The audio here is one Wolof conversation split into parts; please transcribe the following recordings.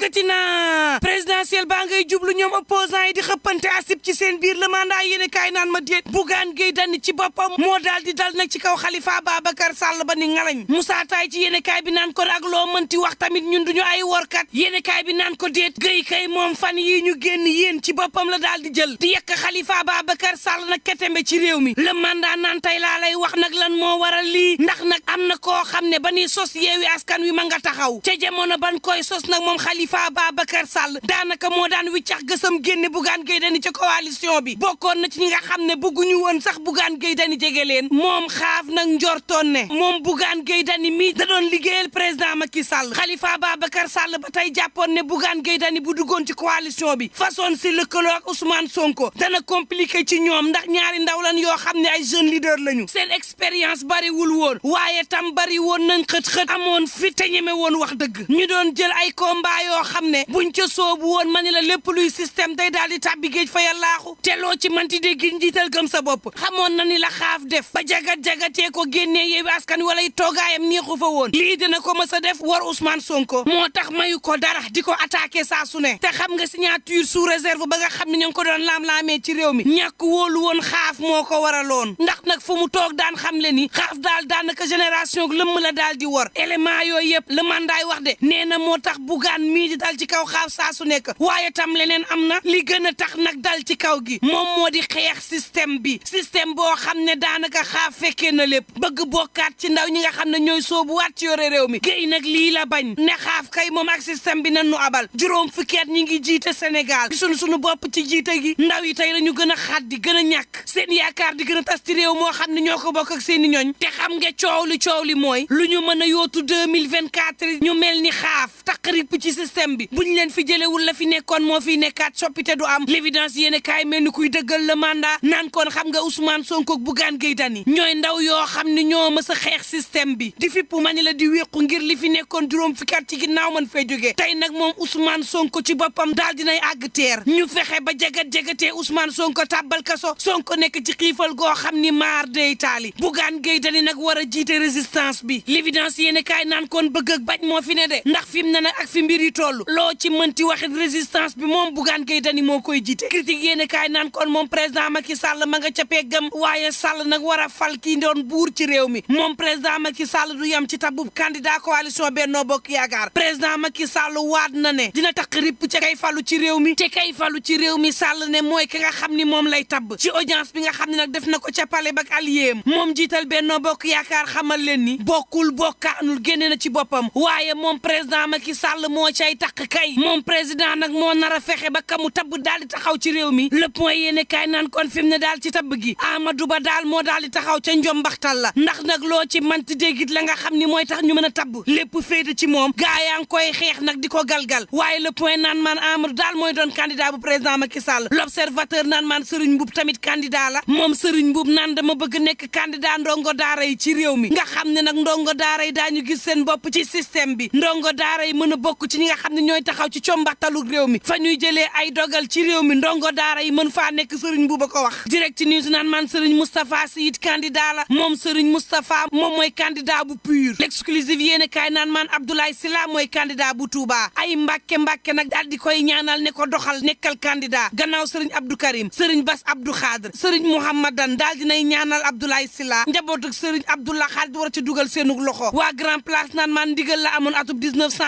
dikkati na présidentielle baa ngay jublu ñoom opposants yi di xëppante asib ci seen biir le mandat yéene kaay naan ma déet Bougane Gueye Dany ci boppam moo daal di dal nag ci kaw Khalifa Babacar Sall ba ni ngalañ Moussa Taye ci yéene kaay bi naan kon ak loo mënti wax tamit ñun duñu ay workat yéene kaay bi naan ko déet Gueye kay moom fan yi ñu génn yéen ci boppam la daal di jël di yekk Khalifa Babacar Sall nag ketembe ci réew mi le mandat naan tey laa lay wax nag lan moo waral lii ndax nag am na koo xam ne ba ni sos yeewi askan wi ma nga taxaw ca jamono ban koy sos nag moom Khalifa Babacar Sall daanaka moo daan wiccax gësam génne Bougane Gueye Dany ci coalition bi bokkoon na ci ñi nga xam ne bëgguñu woon sax Bougane Gueye Dany jege leen moom xaaf nag njortoon ne moom Bougane Gueye Dany mi da doon liggéeyal président Macky Sall Khalifa Babacar Sall ba tey jàppoon ne Bougane Gueye Dany bu duggoon ci coalition bi façon si lëkkaloo ak Ousmane Sonko dana compliqué ci ñoom ndax ñaari ndaw lan yoo xam ne ay jeune leader lañu seen expérience bariwul woon waaye tam bari woon nañ xët-xët amoon fi te ñeme woon wax dëgg ñu doon jël ay combat yoo xam ne buñ ca soobu woon ma ne la lépp luy système day daal di tàbbi géej fa yàllaaxu te loo ci manti dégg njiital gëm sa bopp xamoon na ni la xaaf def ba jagat-jagatee ko génnee Yewwi Askan Wi wala toogaayam neexu fa woon lii dina ko mës a def war Ousmane Sonko moo tax mayu ko dara di ko attaqué saa su ne te xam nga signature sous réserve ba nga xam ne ñu ngi ko doon laam-laamee ci réew mi ñàkk wóolu woon xaaf moo ko waraloon ndax nag fu mu toog daan xam le ni xaaf daal daanaka génération lëmm la daal di war élément yooyu yëpp le mandaay wax de nee na moo tax Bougane mii di dal ci kaw xaaf saa su nekk waaye tam leneen am na li gën a tax nag dal ci kaw gi moom moo di xeex système bi système boo xam ne daanaka xaaf fekkee na lépp bëgg bokkaat ci ndaw ñi nga xam ne ñooy soobu waat ci yore réew mi géy nag lii la bañ ne xaaf kay moom ak système bi nan nu abal juróom fukki at ñi ngi jiite Sénégal gisuñu suñu bopp ci jiite gi ndaw yi tey la ñu gën a xaat di gën a ñàkk seen yaakaar di gën a tas ci réew moo xam ne ñoo ko bokk ak seen i ñooñ te xam nga coow li mooy lu ñu mën a yootu 2024 ñu mel ni xaaf taqrib ci système bi buñ leen fi jëlewul la fi nekkoon moo fi nekkaat soppite du am l'évidence yéene kaay mel ni kuy dëggal le mandat naan kon xam nga Ousmane Sonko ak Bougane Gueye Dany ñooy ndaw yoo xam ne ñoo mës a xeex système bi di fippu ma ni la di wéqu ngir li fi nekkoon juróom fukki at ci ginnaaw man fay jógee tey nag moom Ousmane Sonko ci boppam daal dinay àgg teer ñu fexe ba jagat-jagatee Ousmane Sonko tàbbal kaso Sonko nekk ci xiifal goo xam ni maar day taali Bougane Gueye Dany nag war a jiite résistance bi l'évidence yéene kaay naan kon bëgg ak bañ moo fi ne de ndax fi mu ne nag ak fi mbir yi toll loo ci mënti waxit résistance bi moom Bougane Gueye Dany moo koy jiite critique yéene kaay naan kon moom président Macky Sall ma nga ca peggam waaye Sall nag war a fal kii doon buur ci réew mi moom président Macky Sall du yam ci tabub candidat coalition Benno Bokk Yaakaar président Macky Sall waat na ne dina takk ripp ca kay falu ci réew mi te kay falu ci réew mi Sall ne mooy ki nga xam ni moom lay tabb ci audience bi nga xam ne nag def na ko ca palais bak alliéem moom jiital Benno Bokk Yaakaar xamal leen ni bokkul bokkaanul génne na ci boppam waaye moom président Macky Sall moo cay takk kay moom président nag moo nar a fexe ba kamu tabb daal di taxaw ci réew mi le point yéene kaay naan kon fi mu ne daal ci tabb gi Amadou Ba daal moo daal di taxaw ca njombaxtal la ndax nag loo ci manti déggit la nga xam ni mooy tax ñu mën a tabb lépp féete ci moom gaa yaa ngi koy xeex nag di ko galgal waaye le point naan man Amadou daal mooy doon candidat bu président Macky Sall l'observateur naan man Serigne Mboup tamit candidat la moom Serigne Mboup naan dama bëgg nekk candidat ndongo daara yi ci réew mi nga xam ne nag ndongo daara yi daañu gis seen bopp ci système bi ndongo daara yi mën a bokk ci ñi nga xam ne ñooy taxaw ci combaxtalu réew mi fa ñuy jëlee ay dogal ci réew mi ndongo daara yi mën faa nekk Serigne Mboup a ko wax direct news naan man Serigne Moustapha Sy it candidat la moom Serigne Moustapha moom mooy candidat bu pur l'exclusive yéene kaay naan man Abdoulaye Sylla mooy candidat bu Touba ay mbàkke nag daal di koy ñaanal ne ko doxal nekkal candidat gannaaw Serigne Abdou Karim Serigne Bass Abdou Khadre Serigne Mouhamadan daal dinay ñaanal Abdoulaye Sylla njaboot ak Serigne Abdoulaye Khadre war ci dugal seenug loxo waa Grand Place naan man ndigal la amoon atub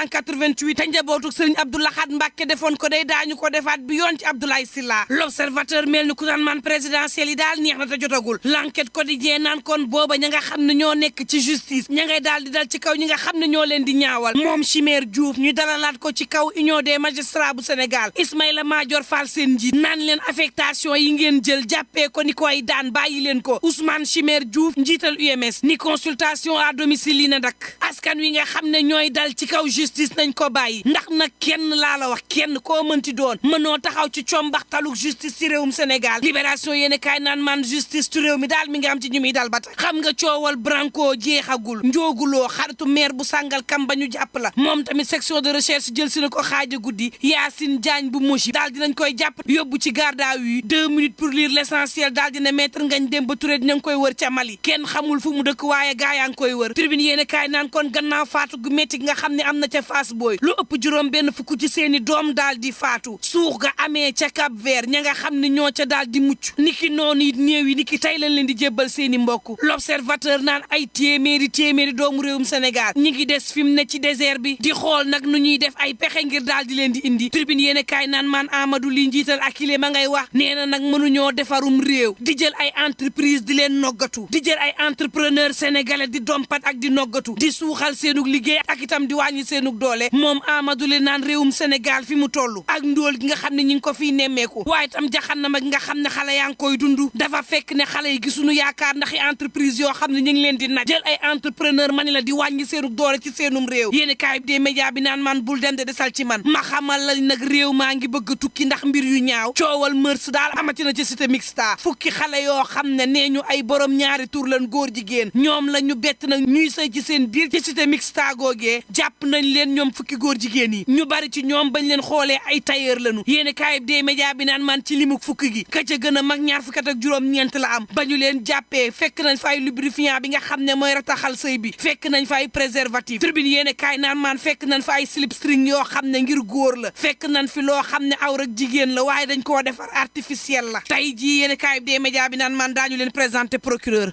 1988 te njabootu Serigne Abdoulaye Khadre Mbàkke defoon ko day daañu ko defaat bi yoon ci Abdoulaye Sylla l'observateur mel ni ku naan man présidentiel yi daal neex na te jotagul l'enquête quotidien naan kon booba ña nga xam ne ñoo nekk ci justice ña ngay daal di dal ci kaw ñi nga xam ne ñoo leen di ñaawal moom Chimère Diouf ñu dalalaat ko ci kaw union des magistrats bu Sénégal Ismaïla Madior Fall seen njiit naan leen affectation yi ngeen jël jàppee ko ni koy daan bàyyi leen ko Ousmane Chimère Diouf njiital UMS ni consultation à domicile yi na dak askan wi nga xam ne ñooy dal ci kaw justice nañ ko bàyyi ndax nag kenn laa la wax kenn koo mën mënti doon mënoo taxaw ci combaxtaluk justice ci réewum Sénégal libération yéene kaay naan man justice ci réew mi daal mi ngi am ci ñu muy dal ba tax xam nga coowal Branco jeexagul njooguloo xaritu maire bu sàngal kam ba ñu jàpp la moom tamit section de recherche jël si na ko xaaja guddi Yacine Diagne bu mochi daal dinañ koy jàpp yóbbu ci garde à vue 2 minutes pour lire l'essentiel daal dina maître Ngagne Demba Touré dinañ koy wër ca Mali kenn xamul fu mu dëkk waaye gaa yaa ngi koy wër tribune yéene kaay naan kon gannaaw faatu gu métti nga xam ne am na ca Fass Boy lu ëpp juróom benn fukk ci seeni doom daal di faatu suux ga amee ca Cap Vert ña nga xam ne ñoo ca daal di mucc niki noonu it néew yi niki tey lañ leen di jébbal seeni mbokk l'observateur naan ay téeméeri doomu réewum Sénégal ñi ngi des fi mu ne ci désert bi di xool nag nu ñuy def ay pexe ngir daal di leen di indi tribune yéene kaay naan man Amadou li njiital Akile ma ngay wax nee na nag mënuñoo defarum réew di jël ay entreprise di leen noggatu di jël ay entrepreneur sénégalais di dompat ak di noggatu di suuxal seenug liggéey ak itam di wàññi seenug doole moom Amadou le naan réewum Sénégal fi mu toll ak ndóol gi nga xam ne ñi ngi ko fiy nemmeeku waaye itam jaxannama gi nga xam ne xale yaa ngi koy dund dafa fekk ne xale yi gisuñu yaakaar ndax entreprise yoo xam ne ñu ngi leen di naj jël ay entrepreneur mani la di wàññi seenug doole ci seenum réew yéeni kaay bi des média bi naan man bul dem de desal ci man ma xamal la nag réew maa ngi bëgg a tukki ndax mbir yu ñaaw coowal mërs daal amati na ci cité mixta fukki xale yoo xam ne nee ñu ay borom ñaari tur lan góor jigéen ñoom la ñu bett nag ñuy sëy ci seen biir ci cité mixta googee jàpp nañ leen ñoom fukki góor jigéen yi ñu bari ci ñoom bañ leen xoolee ay tailleur lañu yéeni kaay bi des média bi naan man ci limuk fukki gi ka ca gën a mag ñaar fukki at ak juróom-ñeent la am ba ñu leen jàppee fekk nañ fa ay lubrifiant bi nga xam ne mooy rataxal sëy bi fekk nañ fa ay préservatif tribune yéene kaay naan man fekk nañ fa ay slip string yoo xam ne ngir góor la fekk nañ fi loo xam ne awra jigéen la waaye dañ koo defar artificiel la tey jii yéene kaay bi des média bi naan man daañu leen présenter procureur